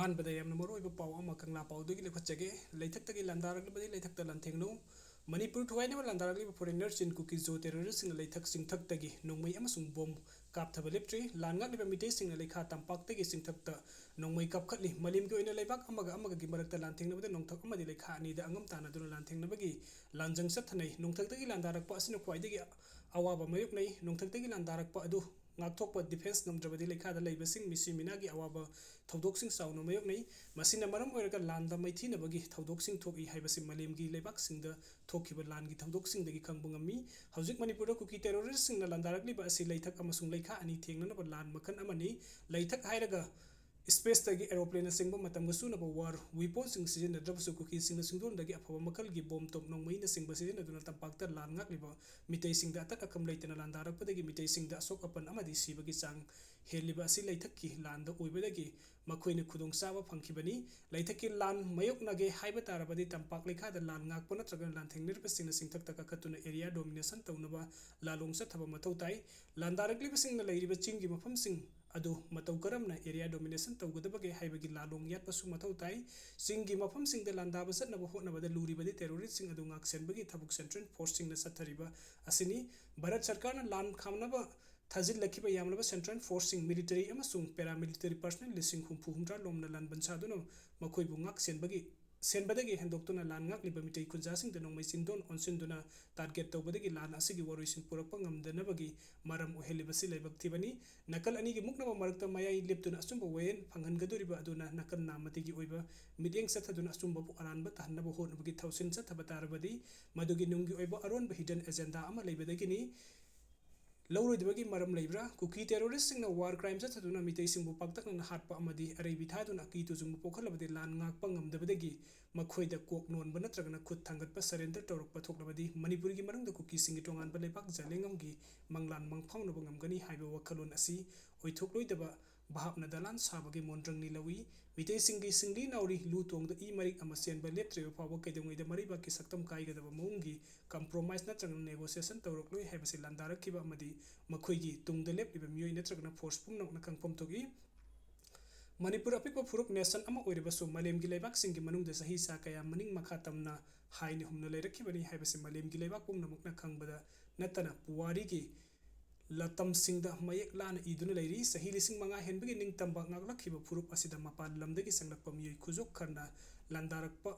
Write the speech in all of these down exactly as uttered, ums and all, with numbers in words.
ꯑꯍꯥꯟꯕꯗ ꯌꯥꯝꯅ ꯃꯔꯨꯑꯣꯏꯕ ꯄꯥꯎ ꯑꯃ ꯀꯪꯂꯥ ꯄꯥꯎꯗꯒꯤ ꯂꯧꯈꯠꯆꯒꯦ꯫ ꯂꯩꯊꯛꯇꯒꯤ ꯂꯥꯟꯗꯥꯔꯛꯂꯕꯗꯤ ꯂꯩꯊꯛꯇ ꯂꯥꯟꯊꯦꯡꯅꯧ꯫ ꯃꯅꯤꯄꯨꯔ ꯊꯨꯒꯥꯏꯅꯕ ꯂꯥꯟꯗꯥꯔꯛꯂꯤꯕ foreigner ꯆꯤꯟ ꯀꯨꯀꯤ ꯖꯣ terrorist ꯁꯤꯡꯅ ꯂꯩꯊꯛ ꯆꯤꯡꯊꯛꯇꯒꯤ ꯅꯣꯡꯃꯩ ꯑꯃꯁꯨꯡ ꯕꯣꯝ ꯀꯥꯞꯊꯕ ꯂꯦꯞꯇ꯭ꯔꯤ꯫ ꯂꯥꯟ ꯉꯥꯛꯂꯤꯕ ꯃꯤꯇꯩꯁꯤꯡꯅ ꯂꯩꯈꯥ ꯇꯝꯄꯥꯛꯇꯒꯤ ꯆꯤꯡꯊꯛꯇ ꯅꯣꯡꯃꯩ ꯀꯥꯞꯈꯠꯂꯤ꯫ ꯃꯥꯂꯦꯝꯒꯤ ꯑꯣꯏꯅ ꯂꯩꯕꯥꯛ ꯑꯃꯒ ꯑꯃꯒꯒꯤ ꯃꯔꯛꯇ ꯂꯥꯟꯊꯦꯡꯅꯕꯗ ꯅꯣꯡꯊꯛ ꯑꯃꯗꯤ ꯂꯩꯈꯥ ꯑꯅꯤꯗ ꯑꯉꯝ ꯇꯥꯟꯅꯗꯨꯅ ꯂꯥꯟꯊꯦꯡꯅꯕꯒꯤ ꯂꯥꯟꯖꯪ ꯆꯠꯊꯅꯩ꯫ ꯅꯣꯡꯊꯛꯇꯒꯤ ꯂꯥꯟꯗꯥꯔꯛꯄ ꯑꯁꯤꯅ ꯈ꯭ꯋꯥꯏꯗꯒꯤ ꯑꯋꯥꯕ ꯃꯥꯌꯣꯛꯅꯩ꯫ ꯅꯣꯡꯊꯛꯇꯒꯤ ꯂꯥꯟꯗꯥꯔꯛꯄ ꯑꯗꯨ ꯉꯥꯛꯊꯣꯛꯄ defence ꯉꯝꯗ꯭ꯔꯕꯗꯤ ꯂꯩꯈꯥꯗ ꯂꯩꯕꯁꯤꯡ ꯃꯤꯁꯤ ꯃꯤꯅꯥꯒꯤ ꯑꯋꯥꯕ ꯊꯧꯗꯣꯛꯁꯤꯡ ꯆꯥꯎꯅ ꯃꯥꯌꯣꯛꯅꯩ꯫ ꯃꯁꯤꯅ ꯃꯔꯝ ꯑꯣꯏꯔꯒ ꯂꯥꯟꯗ ꯃꯥꯏꯊꯤꯅꯕꯒꯤ ꯊꯧꯗꯣꯛꯁꯤꯡ ꯊꯣꯛꯏ ꯍꯥꯏꯕꯁꯤ ꯃꯥꯂꯦꯝꯒꯤ ꯂꯩꯕꯥꯛꯁꯤꯡꯗ ꯊꯣꯛꯈꯤꯕ ꯂꯥꯟꯒꯤ ꯊꯧꯗꯣꯛꯁꯤꯡꯗꯒꯤ ꯈꯪꯕ ꯉꯝꯃꯤ꯫ ꯍꯧꯖꯤꯛ ꯃꯅꯤꯄꯨꯔꯗ ꯀꯨꯀꯤ terrorist ꯁꯤꯡꯅ ꯂꯥꯟꯗꯥꯔꯛꯂꯤꯕ ꯑꯁꯤ ꯂꯩꯊꯛ ꯑꯃꯁꯨꯡ ꯂꯩꯈꯥ ꯑꯅꯤ ꯊꯦꯡꯅꯅꯕ ꯂꯥꯟ ꯃꯈꯜ ꯑꯃꯅꯤ꯫ ꯂꯩꯊꯛ ꯍꯥꯏꯔꯒ space ꯇꯒꯤ aeroplane ꯅꯆꯤꯡꯕ ꯃꯇꯝꯒ ꯆꯨꯅꯕ war weapon ꯁꯤꯡ ꯁꯤꯖꯤꯟꯅꯗ꯭ꯔꯕꯁꯨ ꯀꯨꯀꯤꯁꯤꯡꯅ ꯆꯤꯡꯗꯣꯟꯗꯒꯤ ꯑꯐꯕ ꯃꯈꯜꯒꯤ ꯕꯣꯝ ꯇꯣꯞ ꯅꯣꯡꯃꯩꯅꯆꯤꯡꯕ ꯁꯤꯖꯤꯟꯅꯗꯨꯅ ꯇꯝꯄꯥꯛꯇ ꯂꯥꯟ ꯉꯥꯛꯂꯤꯕ ꯃꯤꯇꯩꯁꯤꯡꯗ ꯑꯇꯠ ꯑꯀꯝ ꯂꯩꯇꯅ ꯂꯥꯟꯗꯥꯔꯛꯄꯗꯒꯤ ꯃꯤꯇꯩꯁꯤꯡꯗ ꯑꯁꯣꯛ ꯑꯄꯟ ꯑꯃꯗꯤ ꯁꯤꯕꯒꯤ ꯆꯥꯡ ꯍꯦꯜꯂꯤꯕ ꯑꯁꯤ ꯂꯩꯊꯛꯀꯤ ꯂꯥꯟꯗ ꯑꯣꯏꯕꯗꯒꯤ ꯃꯈꯣꯏꯅ ꯈꯨꯗꯣꯡꯆꯥꯕ ꯐꯪꯈꯤꯕꯅꯤ꯫ ꯂꯩꯊꯛꯀꯤ ꯂꯥꯟ ꯃꯥꯌꯣꯛꯅꯒꯦ ꯍꯥꯏꯕ ꯇꯥꯔꯕꯗꯤ ꯇꯝꯄꯥꯛ ꯂꯩꯈꯥꯗ ꯂꯥꯟ ꯉꯥꯛꯄ ꯅꯠꯇ꯭ꯔꯒ ꯂꯥꯟꯊꯦꯡꯅꯔꯤꯕꯁꯤꯡꯅ ꯆꯤꯡꯊꯛꯇ ꯀꯥꯈꯠꯇꯨꯅ area domination ꯇꯧꯅꯕ ꯂꯥꯂꯣꯡ ꯆꯠꯊꯕ ꯃꯊꯧ ꯇꯥꯏ꯫ ꯂꯥꯟꯗꯥꯔꯛꯂꯤꯕꯁꯤꯡꯅ ꯂꯩꯔꯤꯕ ꯆꯤꯡꯒꯤ ꯃꯐꯝꯁꯤꯡ ꯑꯗꯨ ꯃꯇꯧ ꯀꯔꯝꯅ area domination ꯇꯧꯒꯗꯕꯒꯦ ꯍꯥꯏꯕꯒꯤ ꯂꯥꯂꯣꯡ ꯌꯥꯠꯄꯁꯨ ꯃꯊꯧ ꯇꯥꯏ꯫ ꯆꯤꯡꯒꯤ ꯃꯐꯝꯁꯤꯡꯗ ꯂꯥꯟꯗꯥꯕ ꯆꯠꯅꯕ ꯍꯣꯠꯅꯕꯗ ꯂꯨꯔꯤꯕꯗꯤ terrorist ꯁꯤꯡ ꯑꯗꯨ ꯉꯥꯛꯁꯦꯟꯕꯒꯤ ꯊꯕꯛ central force ꯁꯤꯡꯅ ꯆꯠꯊꯔꯤꯕ ꯑꯁꯤꯅꯤ꯫ ꯚꯥꯔꯠ ꯁꯔꯀꯥꯔꯅ ꯂꯥꯟ ꯈꯥꯝꯅꯕ ꯊꯥꯖꯤꯜꯂꯛꯈꯤꯕ ꯌꯥꯝꯂꯕ central force ꯁꯤꯡ, military ꯑꯃꯁꯨꯡ paramilitary personnel ꯂꯤꯁꯤꯡ ꯍꯨꯝꯐꯨ ꯍꯨꯝꯗ꯭ꯔꯥ ꯂꯣꯝꯅ ꯂꯥꯟꯕꯟ ꯁꯥꯗꯨꯅ ꯃꯈꯣꯏꯕꯨ ꯉꯥꯛ ꯁꯦꯟꯕꯒꯤ, ꯁꯦꯟꯕꯗꯒꯤ ꯍꯦꯟꯗꯣꯛꯇꯨꯅ ꯂꯥꯟ ꯉꯥꯛꯂꯤꯕ ꯃꯤꯇꯩ ꯈꯨꯟꯖꯥꯁꯤꯡꯗ ꯅꯣꯡꯃꯩ ꯆꯤꯡꯗꯣꯟ ꯑꯣꯟꯁꯤꯟꯗꯨꯅ target ꯇꯧꯕꯗꯒꯤ ꯂꯥꯟ ꯑꯁꯤꯒꯤ ꯋꯥꯔꯣꯏꯁꯤꯟ ꯄꯨꯔꯛꯄ ꯉꯝꯗꯅꯕꯒꯤ ꯃꯔꯝ ꯑꯣꯏꯍꯜꯂꯤꯕꯁꯤ ꯂꯥꯏꯕꯛ ꯊꯤꯕꯅꯤ꯫ ꯅꯥꯀꯜ ꯑꯅꯤꯒꯤ ꯃꯨꯛꯅꯕ ꯃꯔꯛꯇ ꯃꯌꯥꯏ ꯂꯦꯞꯇꯨꯅ ꯑꯆꯨꯝꯕ ꯋꯥꯌꯦꯜ ꯐꯪꯍꯟꯒꯗꯧꯔꯤꯕ ꯑꯗꯨꯅ ꯅꯥꯀꯜ ꯅꯥꯝꯃꯇꯒꯤ ꯑꯣꯏꯕ ꯃꯤꯠꯌꯦꯡ ꯆꯠꯊꯗꯨꯅ ꯑꯆꯨꯝꯕꯕꯨ ꯑꯔꯥꯟꯕ ꯇꯥꯍꯟꯅꯕ ꯍꯣꯠꯅꯕꯒꯤ ꯊꯧꯁꯤꯜ ꯆꯠꯊꯕ ꯇꯥꯔꯕꯗꯤ ꯃꯗꯨꯒꯤ ꯅꯨꯡꯒꯤ ꯑꯣꯏꯕ ꯑꯔꯣꯟꯕ hidden agenda ꯑꯃ ꯂꯩꯕꯗꯒꯤꯅꯤ꯫ ꯂꯧꯔꯣꯏꯗꯕꯒꯤ ꯃꯔꯝ ꯂꯩꯕ꯭ꯔꯥ? ꯀꯨꯀꯤ terrorist ꯁꯤꯡꯅ war crime ꯆꯠꯊꯗꯨꯅ ꯃꯤꯇꯩꯁꯤꯡꯕꯨ ꯄꯥꯛꯇꯛꯅꯅ ꯍꯥꯠꯄ ꯑꯃꯗꯤ ꯑꯔꯩꯕꯤ ꯊꯥꯗꯨꯅ ꯑꯀꯤ ꯇꯨꯖꯨꯡꯕ ꯄꯣꯛꯍꯜꯂꯕꯗꯤ ꯂꯥꯟ ꯉꯥꯛꯄ ꯉꯝꯗꯕꯗꯒꯤ ꯃꯈꯣꯏꯗ ꯀꯣꯛ ꯅꯣꯟꯕ ꯅꯠꯇ꯭ꯔꯒꯅ ꯈꯨꯠ ꯊꯥꯡꯒꯠꯄ, surrender ꯇꯧꯔꯛꯄ ꯊꯣꯛꯂꯕꯗꯤ ꯃꯅꯤꯄꯨꯔꯒꯤ ꯃꯅꯨꯡꯗ ꯀꯨꯀꯤꯁꯤꯡꯒꯤ ꯇꯣꯉꯥꯟꯕ ꯂꯩꯕꯥꯛ ꯖꯥꯂꯦꯡꯉꯝꯒꯤ ꯃꯪꯂꯥꯟ ꯃꯪꯐꯥꯎꯅꯕ ꯉꯝꯒꯅꯤ ꯍꯥꯏꯕ ꯋꯥꯈꯜꯂꯣꯟ ꯑꯁꯤ ꯑꯣꯏꯊꯣꯛꯂꯣꯏꯗꯕ ꯚꯥꯞꯅ ꯗꯂꯥꯟ ꯁꯥꯕꯒꯤ ꯃꯣꯟꯗ꯭ꯔꯪꯅꯤ ꯂꯧꯏ꯫ ꯃꯤꯇꯩꯁꯤꯡꯒꯤ ꯁꯤꯡꯂꯤ ꯅꯥꯎꯔꯤ ꯂꯨ ꯇꯣꯡꯗ ꯏ ꯃꯔꯤꯛ ꯑꯃ ꯆꯦꯟꯕ ꯂꯦꯞꯇ꯭ꯔꯤꯕ ꯐꯥꯎꯕ ꯀꯩꯗꯧꯉꯩꯗ ꯃꯔꯩꯕꯥꯛꯀꯤ ꯁꯛꯇꯝ ꯀꯥꯏꯒꯗꯕ ꯃꯑꯣꯡꯒꯤ compromise ꯅꯠꯇ꯭ꯔꯒꯅ negotiation ꯇꯧꯔꯛꯂꯣꯏ ꯍꯥꯏꯕꯁꯤ ꯂꯥꯟꯗꯥꯔꯛꯈꯤꯕ ꯑꯃꯗꯤ ꯃꯈꯣꯏꯒꯤ ꯇꯨꯡꯗ ꯂꯦꯞꯂꯤꯕ ꯃꯤꯑꯣꯏ ꯅꯠꯇ꯭ꯔꯒꯅ force ꯄꯨꯝꯅꯃꯛꯅ ꯈꯪꯐꯝ ꯊꯣꯛꯏ꯫ ꯃꯅꯤꯄꯨꯔ ꯑꯄꯤꯛꯄ ꯐꯨꯔꯨꯞ ꯅꯦꯁꯟ ꯑꯃ ꯑꯣꯏꯔꯕꯁꯨ ꯃꯥꯂꯦꯝꯒꯤ ꯂꯩꯕꯥꯛꯁꯤꯡꯒꯤ ꯃꯅꯨꯡꯗ ꯆꯍꯤ ꯆꯥ ꯀꯌꯥ ꯃꯅꯤꯡ ꯃꯈꯥ ꯇꯝꯅ ꯍꯥꯏꯅ ꯍꯨꯝꯅ ꯂꯩꯔꯛꯈꯤꯕꯅꯤ ꯍꯥꯏꯕꯁꯤ ꯃꯥꯂꯦꯝꯒꯤ ꯂꯩꯕꯥꯛ ꯄꯨꯝꯅꯃꯛꯅ ꯈꯪꯕꯗ ꯅꯠꯇꯅ ꯄꯨꯋꯥꯔꯤꯒꯤ ꯂꯇꯝꯁꯤꯡꯗ ꯃꯌꯦꯛ ꯂꯥꯅ ꯏꯗꯨꯅ ꯂꯩꯔꯤ꯫ ꯆꯍꯤ ꯂꯤꯁꯤꯡ ꯃꯉꯥ ꯍꯦꯟꯕꯒꯤ ꯅꯤꯡꯇꯝꯕ ꯉꯥꯛꯂꯛꯈꯤꯕ ꯐꯨꯔꯨꯞ ꯑꯁꯤꯗ ꯃꯄꯥꯟ ꯂꯝꯗꯒꯤ ꯆꯪꯂꯛꯄ ꯃꯤꯑꯣꯏ ꯈꯨꯖꯣꯛ ꯈꯔꯅ ꯂꯥꯟꯗꯥꯔꯛꯄ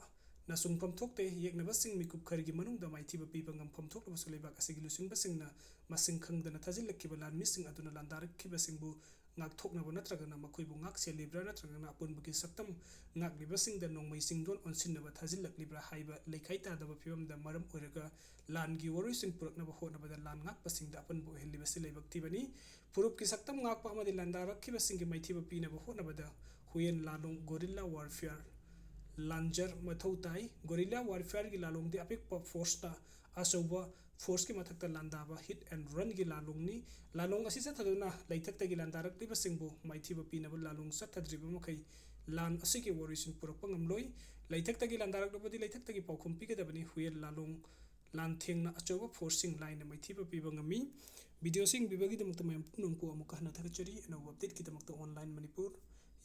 ꯅꯆꯨꯡꯐꯝ ꯊꯣꯛꯇꯦ꯫ ꯌꯦꯛꯅꯕꯁꯤꯡ ꯃꯤꯀꯨꯞ ꯈꯔꯒꯤ ꯃꯅꯨꯡꯗ ꯃꯥꯏꯊꯤꯕ ꯄꯤꯕ ꯉꯝꯐꯝ ꯊꯣꯛꯂꯕꯁꯨ ꯂꯩꯕꯥꯛ ꯑꯁꯤꯒꯤ ꯂꯨꯆꯤꯡꯕꯁꯤꯡꯅ ꯃꯁꯤꯡ ꯈꯪꯗꯅ ꯊꯥꯖꯤꯜꯂꯛꯈꯤꯕ ꯂꯥꯟꯃꯤꯁꯤꯡ ꯑꯗꯨꯅ ꯂꯥꯟꯗꯥꯔꯛꯈꯤꯕꯁꯤꯡꯕꯨ ꯉꯥꯛꯊꯣꯛꯅꯕ ꯅꯠꯇ꯭ꯔꯒꯅ ꯃꯈꯣꯏꯕꯨ ꯉꯥꯛ ꯁꯦꯜꯂꯤꯕ꯭ꯔꯥ ꯅꯠꯇ꯭ꯔꯒꯅ ꯑꯄꯨꯟꯕꯒꯤ ꯁꯛꯇꯝ ꯉꯥꯛꯂꯤꯕꯁꯤꯡꯗ ꯅꯣꯡꯃꯩ ꯆꯤꯡꯗꯣꯟ ꯑꯣꯟꯁꯤꯟꯅꯕ ꯊꯥꯖꯤꯜꯂꯛꯂꯤꯕ꯭ꯔꯥ ꯍꯥꯏꯕ ꯂꯩꯈꯥꯏ ꯇꯥꯗꯕ ꯐꯤꯕꯝꯗ ꯃꯔꯝ ꯑꯣꯏꯔꯒ ꯂꯥꯟꯒꯤ ꯋꯥꯔꯣꯏꯁꯤꯟ ꯄꯨꯔꯛꯅꯕ ꯍꯣꯠꯅꯕꯗ ꯂꯥꯟ ꯉꯥꯛꯄꯁꯤꯡꯗ ꯑꯄꯟꯕ ꯑꯣꯏꯍꯜꯂꯤꯕꯁꯤ ꯂꯥꯏꯕꯛ ꯊꯤꯕꯅꯤ꯫ ꯐꯨꯔꯨꯞꯀꯤ ꯁꯛꯇꯝ ꯉꯥꯛꯄ ꯑꯃꯗꯤ ꯂꯥꯟꯗꯥꯔꯛꯈꯤꯕꯁꯤꯡꯒꯤ ꯃꯥꯏꯊꯤꯕ ꯄꯤꯅꯕ ꯍꯣꯠꯅꯕꯗ ꯍꯨꯌꯦꯟ ꯂꯥꯂꯣꯡ, ꯒꯣꯔꯤꯜꯂꯥ ꯋꯥꯔꯐꯤꯌꯔ, ꯂꯥꯟꯖꯔ ꯃꯊꯧ ꯇꯥꯏ꯫ ꯒꯣꯔꯤꯜꯂꯥ ꯋꯥꯔꯐꯤꯌꯔꯒꯤ ꯂꯥꯂꯣꯡꯗꯤ ꯑꯄꯤꯛꯄ ꯐꯣꯔꯁꯇ ꯑꯆꯧꯕ ꯐꯣꯔꯁꯀꯤ ꯃꯊꯛꯇ ꯂꯥꯟꯗꯥꯕ, ꯍꯤꯠ ꯑꯦꯟ ꯔꯟꯒꯤ ꯂꯥꯂꯣꯡꯅꯤ꯫ ꯂꯥꯂꯣꯡ ꯑꯁꯤ ꯆꯠꯊꯗꯨꯅ ꯂꯩꯊꯛꯇꯒꯤ ꯂꯥꯟꯗꯥꯔꯛꯂꯤꯕꯁꯤꯡꯕꯨ ꯃꯥꯏꯊꯤꯕ ꯄꯤꯅꯕ ꯂꯥꯂꯣꯡ ꯆꯠꯊꯗ꯭ꯔꯤꯕ ꯃꯈꯩ ꯂꯥꯟ ꯑꯁꯤꯒꯤ ꯋꯥꯔꯣꯏꯁꯤꯟ ꯄꯨꯔꯛꯄ ꯉꯝꯂꯣꯏ꯫ ꯂꯩꯊꯛꯇꯒꯤ ꯂꯥꯟꯗꯥꯔꯛꯂꯕꯗꯤ ꯂꯩꯊꯛꯇꯒꯤ ꯄꯥꯎꯈꯨꯝ ꯄꯤꯒꯗꯕꯅꯤ꯫ ꯍꯨꯌꯦꯟ ꯂꯥꯂꯣꯡ ꯂꯥꯟꯊꯦꯡꯅ ꯑꯆꯧꯕ ꯐꯣꯔꯁꯁꯤꯡ ꯂꯥꯏꯅ ꯃꯥꯏꯊꯤꯕ ꯄꯤꯕ ꯉꯝꯃꯤ꯫ ꯚꯤꯗꯤꯑꯣꯁꯤ ꯌꯦꯡꯕꯤꯕꯒꯤꯗꯃꯛꯇ ꯃꯌꯥꯝ ꯄꯨꯝꯅꯃꯛꯄꯨ ꯑꯃꯨꯛꯀ ꯍꯟꯅ ꯊꯥꯒꯠꯆꯔꯤ꯫ ꯑꯅꯧꯕ ꯑꯞꯗꯦꯠꯀꯤꯗꯃꯛꯇ ꯑꯣꯟꯂꯥꯏꯟ ꯃꯅꯤꯄꯨꯔ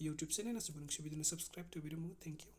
YouTube ꯆꯦꯅꯦꯜ ꯑꯁꯤꯕꯨ ꯅꯨꯡꯁꯤꯕꯤꯗꯨꯅ ꯁꯕꯁꯀ꯭ꯔꯥꯏꯕ ꯇꯧꯕꯤꯔꯝꯃꯨ꯫ Thank you꯫